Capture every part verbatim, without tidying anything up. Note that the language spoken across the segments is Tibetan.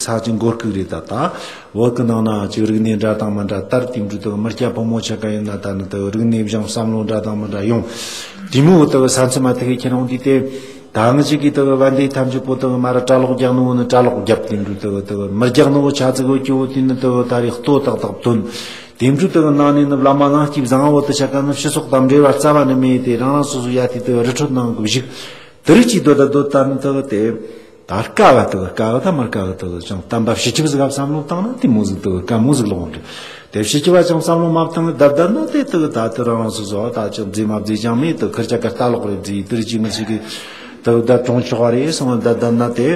ཚ་ཅིག་མགོ་སྐུག་རེད། ད་ད་བོད་གི་ནང་ན་ཅིག་རིག་གནས་འདྲ་དང་མི་འདྲ་དར། དེ་འདྲ་དག་མི་སྐྱ་ཕོ་མོ་ཆ་ག་ཡིན་ན་ད་ནི་དག་རིག་གནས་སྦྱང་བསམ་བློ་འདྲ་དང་མི་འདྲ་ཡོང་། དེ་མོ་དག་ས་མཚམས་མ་ཐུག་གི་ཁྱེད་རང་དེ་དེ། ད་ང་ཅིག་གིས་དག་བན་དེ་ཐམས་ཅད་པོ་དག་མ་ར་གྲྭ་ལོག་རྒྱག་ནོ་ནི་གྲྭ་ལོག་རྒྱབ། དེ་འདྲ་དག་དག་མི་རྒྱག་ནོ་ཆ་ཚིག་གོ་སྐྱོ་བོ་དེ་ནི་དག་ད་རེ་ལྟོ་ཏག་ཏག་དོན། དེ་འདྲ་དག་ནང་ནས་ནི་བླ་མ་ནང་སྐྱིབས་བཟང་བོ་དུ་ཆ་ག་ནི་སྤྱི་ཚོགས་དང་འབྲེལ་བ་རྩ་བ་ནི་མེད་དེ། རང་རང་སོ་སོ་ཡ་དེ་དག་རི་ཁྲོད་ནང་གི་བཞུགས། དེ་རིགས་ཀྱིས་སྡོད་ད་སྡོད་ད་ནི་དག་དེ། ད་དཀའ་བ་དག་དཀའ་བ་ད་མར་དཀའ་བ་དག་ཅང་གཏམ་པ་ཕྱི་ཁྱབ་ཟིག་ག་བསམ་བློ་བཏང་ན་དེ་མོ་ཟིག་དག་དཀའ་མོ་ཟིག་ལོག་འདྲ། དེ་ཕྱི་ཁྱབ་བ་ཅང་བསམ་བློ་མ་བཏང་གི་བསྡད་བསྡད་ན་དེ་དག་ད་དུ་རང་རང་སོ་སོ་ད་ཅང་རྫས་མ་རྫས་ཅང་མེད་དག་ཁིར་ཅག་གི་ལྟ་ལོག་རེད་རྫས་དེ་རིགས་ཀྱི་མི་ཞིག་གི་དག་ད་གྲོང་ཆོག་བ་རེད་སོང་བ་བསྡད་བསྡད་ན་དེ་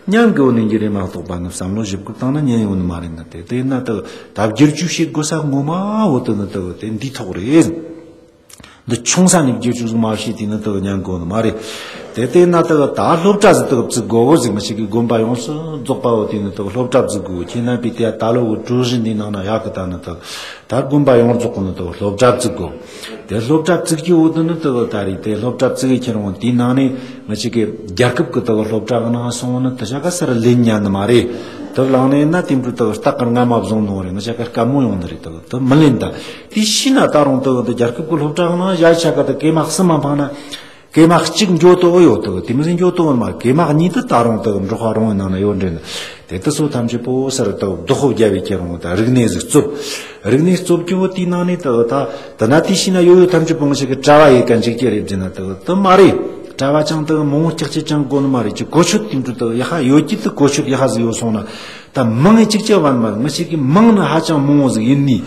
ཉན་གི་འོ་ནི་འགྱུར་རེད་མ་གཏོགས་པ་ནི་བསམ་བློ་ཞིབ་ཀུ་བཏང་ན་ཉན་ཡོང་ནི་མ་རེད་ན། དེ་དེ་ན་དག་ད་བསྒྱུར་བཅོས་བྱེད་དགོས་ས་ངོ་མ་འོ་དེ་ནི་དག་དེ་འདི་ཐོག་རེད། འདི་ཆུང་ས་ནས་བསྒྱུར་བཅོས་ཟིག་མ་བྱས་དུས་ནི་དག་ཉན་དགོས་ནི་མ་རེད། དེ་ལྟས་ན་དག་ད་སློབ་གྲྭ་ཟིག་དག་བཙུགས་དགོས་བོ་ཟིག་མི་ཞིག་གི་དགོན་པ་ཡོངས་སུ་རྫོགས་པ་བོ་དེ་ནི་དག་སློབ་གྲྭ་བཙུགས་དགོས། ཁྱེད་རྣམ་པས་དེ་ད་ལོ་བོ་གྲོས་གཞི་འདི་ནང་ན་ཡག་གི་ད་ནི་དག་ད་དགོན་པ་ཡོངས་རྫོགས་གི་ནི་དག་སློབ་གྲྭ་བཙུགས་དགོས། དེ་སློབ་གྲྭ་བཙུགས་ཀྱི་འོ་དེ་ནི་དག་ད་རེད། དེ་སློབ་གྲྭ་བཙུགས་ཡི་ཁྱེར་འོང་དེའི་ནང་ནས་མི་ཞིག་གི་རྒྱལ་ཁབ་ཀྱི་དག་སློབ་གྲྭ་གི་ནང་སོང་ནི་དེ་ཆ་ག་སར་ལེན་ཉན་ནི་མ་རེད། དེ་བླངས་ནས་ན་དེ་འདྲ་དག་སྟག་གི་རྔ་མ་བཟུང་ནོ་རེད། མི་ཆ་ག་དཀའ་མོ་ཡོང་ནི་རེད། དག་དེ་མི་ལེན་ད། དེ་ཤི་ན་ད་རུང་དུ་འདི་རྒྱལ་ཁབ་ཀྱི་སློབ་གྲྭ་ནང་བཞག་ཆ་ག་དུ་ཀེ་མ་གསུམ་མ་འཕངས་ན། ཀེ་མ་གཅིག་འགྱོ་དོ་ཡོད་དོ། དེ་མི་ཟིན་འགྱོ་དོ་མ་ཀེ་མ་གཉིས་དུ་ད་རུང་དུ་འབྲོག་ཁ་རོང་ནང་ན་ཡོད་འདྲེན། དེ་དུ་སོ་ཐམས་ཅད་པོ་སར་དུ་བདག་ཁོ་རྒྱ་བའི་ཁྱེད་རང་དུ་རིག་གནས་ཟིག་རྩུབ། རིག་གནས་རྩུབ་ཀྱི་བོ་དེའི་ནང་ནས་དུ་ད་དུ་ན་དེ་ཤི་ན་ཡོད་ཡོད་ཐམས་ཅད་པོ་ང་ཞིག་གི་གྲྭ་བ་ཡི་གན་འཇིག་ཀྱི་རེད་བརྫི་ན་དུ་དུ་མ་རེད། གྲྭ་བ་ཅང་དུ་མང་བོ་སྐྱག་ཅི་ཅང་དགོ་ནི་མ་རེད། ཀྱི་གོ་ཆོད་དེ་འདྲ་དུ་ཡ་ཧ་ཡོད་ཀྱི་དུ་གོ་ཆོད་ཡ་ཧ་ཟིག་ཡོད་སོང་ན། ད་མང་ངེ་གཅིག་ཅི་བན་མ་ང་ཞིག་གི་མང་ནི་ཧ་ཅང་མང་བོ་ཟིག་ཡིན་ནི།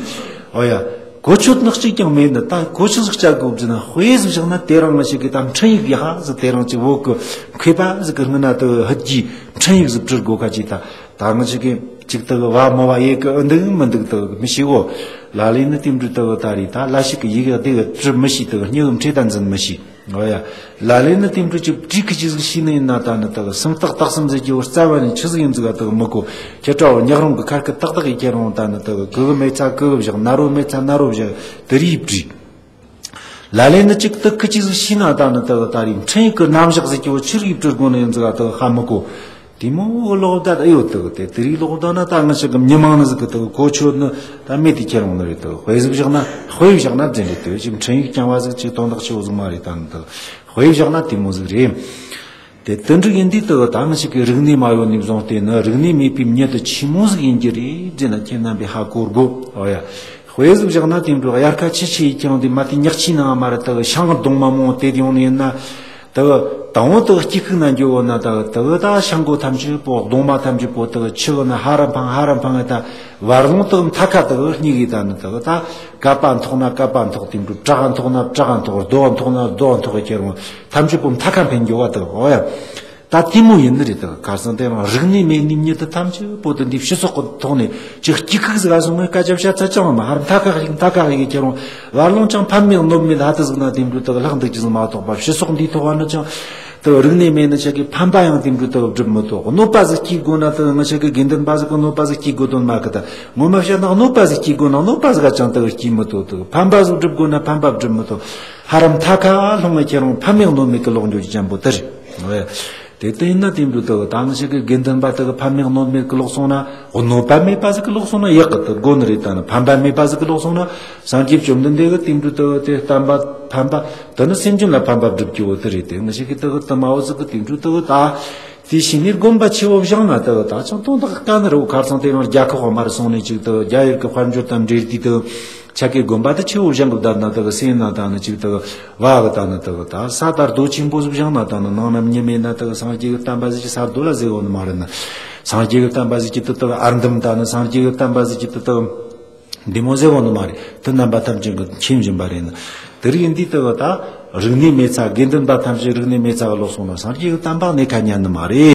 ཨོ་ཡ། གོ་ཆོད་ནི་གཅིག་ཀྱང་མེད་ནི། ད་གོ་ཆོད་ཟིག་བྱ་དགོས་བརྫི་ན་དཔེ་ཟིག་བཞག་ན་དེ་རང་ང་ཞིག་གི་ད་འཕྲིན་ཡིག་ཡ་ཧ་ཟིག་དེ་རང་ཅིག་བོད་གི་མཁས་པ་ཟིག་གི་སྔུན་ན་དུ་ཧད་ཀྱི་འཕྲིན་ཡིག་ཟིག་བྲི་དགོ་ཁ་ཅིག་ད། ད་ང་ཞིག་གི་ཅིག་དུ་བ་མོ་བ་ཡེ་གི་ཨ་འདུག་མི་འདུག་དུ་མི་ཤེས་གོ། ལ་ལས་ནི་དེ་འདྲ་དུ་ད་རེད། ད་ལ་ཞིག་གི་ཡི་གེ་དེ་གི་བྲི་མི་ཤེས། དུ་སྨྱུ་གི་འཕྲེད་ད་འཛིན་མི་ཤེས། ཨོ་ཡ། ལ་ལས་ནི་དེ་འདྲ་ཅིག་བྲིས་ཁི་ཅི་ཟིག་ཤེས་ནི་ཡིན་ན་ད་ནི་དག་སུམ་རྟགས་རྟགས་གསུམ་ཟེར་གྱི་བོ་རྩ་བ་ནས་ཆི་ཟིག་ཡིན་ཟིག་ག་དག་མི་གོ། ཁྱེད་ཀྲའོ་ཉག་རོང་གི་ཁར་ཁི་ཏག་ཏག་ཡི་ཁྱེད་རང་ད་ནི་དག་གི་གི་མེད་ཚ་གི་གི་བཞག་ན་རོ་མེད་ཚ་ན་རོ་བཞག་དེ་རིགས་བྲིས། ལ་ལས་ནི་ཅིག་དག་ཁི་ཅི་ཟིག་ཤེས་ན་ད་ནི་དག་ད་རིགས་འཕྲིན་ཡིག་གི་རྣམ་གཞག་ཟེར་གྱི་བོ་ཆི་རིགས་བྲི་དགོ་ནི་ཡིན་ཟིག་ག་དག་ཧ་མི་གོ། དེ་མོ་ལོག་ད་ཨེ་ཡོད་དག་དེ་དེ་རིགས་ལོག་ད་ན་ད་ང་ཞིག་གི་མི་མང་ནི་ཟིག་གི་དག་གོ་ཆོད་ནི་ད་མེད་དེ་ཁྱེད་རང་ནི་རེད། དག་དཔེ་ཟིག་བཞག་ན་དཔེ་བཞག་ན་འཛིན་རེད། དེ་ཅིག་འཕྲིན་ཡིག་རྐྱང་བ་ཟིག་ཅིག་དོན་དག་ཆེ་བོ་ཟིག་མ་རེད། ད་ནི་དག་དཔེ་བཞག་ན་དེ་མོ་ཟིག་རེད། དེ་དེ་འདྲ་ཡིན་དུས་དུ་ད་ང་ཞིག་གི་རིག་གནས་མ་ཡོད་ནས་བཟུང་སྟེ་ནི་རིག་གནས་མེད་པའི་མྱི་དུ་ཆི་མོ་ཟིག་ཡིན་གྱི་རེད་ཟེར་ན་ཁྱེད་རྣམ་པས་ཧ་གོ་དགོ། ཨོ་ཡ། དཔེ་ཟིག་བཞག་ན་དེ་འདྲ་དབྱར་ཁ་ཆི་ཆི་ཡི་ཀྱང་དེ་མ་དེ་ཉག་ཆི་ནང་མ་རེད། དུ་ཤང་གདོང་མ་མོ་དེ་ཡོང་ནས་ཡིན་ན་དུ་དང་བོ་དུ་སྐྱི་ཁུག་ན་འགྱོ་བོ་ན་དུ་དུ་ད་ཤང་གོ་ཐམས་ཅད་པོ་གདོང་མ་ཐམས་ཅད་པོ་དུ་ཆི་གོ་ན་ཧ་ར་འཕང་ཧ་ར་འཕང་ད་བར་ལོང་དུ་མཐའ་ཁ་དུ་སྙིག་གི་ད་ནི་དུ་ད་ཀ་པ་འཐོག་ན་ཀ་པ་འཐོག་དེ་འདྲ་བྲག་འཐོག་ན་བྲག་འཐོག་རྡོ་འཐོག་ན་རྡོ་འཐོག་ཁྱེར་འོང་། ཐམས་ཅད་པོ་མཐའ་ཁ་འཕེན་འགྱོ་བ་དང་། འོ་ཡ། ད་དེ་མོ་ཡིན་ནི་རེད་དང་། ཁ་སང་དེ་རང་རིག་གནས་མེད་ནི་མྱི་དེ་ཐམས་ཅད་པོ་དེ་འདི་སྤྱི་ཚོགས་ཀྱི་ཐོག་ནས་ཅིག་སྐྱིད་ཁུག་ཟིག་ག་སོང་ངས་སྐད་ཆ་བཤད་ཚ་ཅང་མ་ཧར་མཐའ་ཁ་ཞིག་མཐའ་ཁ་ཞིག་གི་ཁྱེད་རང་བར་ལོང་ཅང་ཕན་མེད་གནོད་མེད་ཧ་ཏི་ཟིག་ན་དེ་འདྲ་དག་ལྷག་འདུག་ཅི་ཟིག་མ་གཏོགས་པ་སྤྱི་ཚོགས་འདིའི་ཐོག་ནི་ཅང་དེ་རིག་གནས་མེད་ནི་ཆ་གི་ཕན་པ་ཡང་དེ་འདྲ་དག་སྒྲུབ་མི་ཐུབ། གནོད་པ་ཟིག་སྐྱེལ་དགོས་ན་དེ་ང་ཆ་གི་དགེ་འདུན་པ་ཟིག་གི་གནོད་པ་ཟིག་སྐྱེལ་དགོས་དོན་མ་གི་ད་ངོ་མ་བཤད་ན་གནོད་པ་ཟིག་སྐྱེལ་དགོས་ན་གནོད་པ་ཟིག་ག་ཅང་དག་སྐྱེལ་མི་ཐུབ། དག་ཕན་པ་ཟིག་སྒྲུབ་དགོས་ན་ཕན་པ་སྒྲུབ་མི་ཐུབ། ཧ་རམ་མཐའ་ཁ་ལྷུང་ངེ་ཁྱེད་རང་ཕ་མེས་གནོད་མེད་ཀྱི་ལོག་འགྱོ་རྒྱུ་ཅན་པོ་དེ་རེད། དེ་ལྟ་ཡིན་ན་དེ་འདྲ་དག་དང་ཞིག་གི་དགེ་འདུན་པ་དག་ཕ་མེས་གནོད་མེད་ཀྱི་ལོག་སོང་ན། གནོད་པ་མེད་པ་ཟིག་གི་ལོག་སོང་ན་ཡག་གི་དེ་དགོས་ནི་རེད། ད་ནི་ཕན་པ་མེད་པ་ཟིག་གི་ལོག་སོང་ན། སངས་རྒྱས་བཅོམ་ལྡན་འདས་ཀྱི་དེ་འདྲ་དག་དེ་བསྟན་པ་ཕན་པ་དེ་ནི་སེམས་ཅན་ལ་ཕན་པ་སྒྲུབ་རྒྱུ་བོ་དེ་རེད། དེ་ང་ཞིག་གི་དག་དུ་མ་བོ་ཟིག་གི་དེ་འདྲ་དག་ད། དེ་ཕྱི་ནས་དགོན་པ་ཆེ་བོ་བཞེངས་ན་དག་ད་ཅང་དོན་དག་དཀའ་ནི་རེད། ཁར་སང་དེ་རིང་རྒྱལ་ཁབ་དབང་མར་སོང་ནས་ཅིག་དག་རྒྱ་ཡུལ་གྱི་དཔལ་འབྱོར་དང་འབྲེལ་དུས་དག་ཆ་གའི་དགོན་པ་དེ་ཆེ་བོ་བཞེངས་གི་བསྡད་ན་དག་སེ་ན་ད་ནི་ཅིག་དག་བ་གི་ད་ནི་དག་ད་ས་དར་རྡོ་ཆེན་པོ་ཟིག་བཞེངས་ན་ད་ནི་ནང་ན་མྱི་མེད་ན་དག་སངས་རྒྱས་ཀྱི་བསྟན་པ་ཟིག་ཅིག་ས་རྡོ་ལ་ཟེར་བོ་ནི་མ་རེད་ན། སངས་རྒྱས་ཀྱི་བསྟན་པ་ཟིག་ཅིག་དུ་དག་ཨར་འདམ་ད་ནི་སངས་རྒྱས་ཀྱི་བསྟན་པ་ཟིག་ཅིག་དུ་དག་འདི་མོ་ཟེར་བོ་ནི་མ་རེད། དེ་རྣམ་པ་ཐམས་ཅད་ཀྱིས་མཁྱེན་བཞིན་པ་རེད་ན། དེ་རིགས་འདི་ལྟ་བུ་ད་རིག་གནས་མེད་ཚ། དགེ་འདུན་པ་ཐམས་ཅད་རིག་གནས་མེད་ཚ་གི་ལོག་སོང་ན་སངས་རྒྱས་ཀྱི་བསྟན་པ་གནས་ཁ་ཉན་ནི་མ་རེད།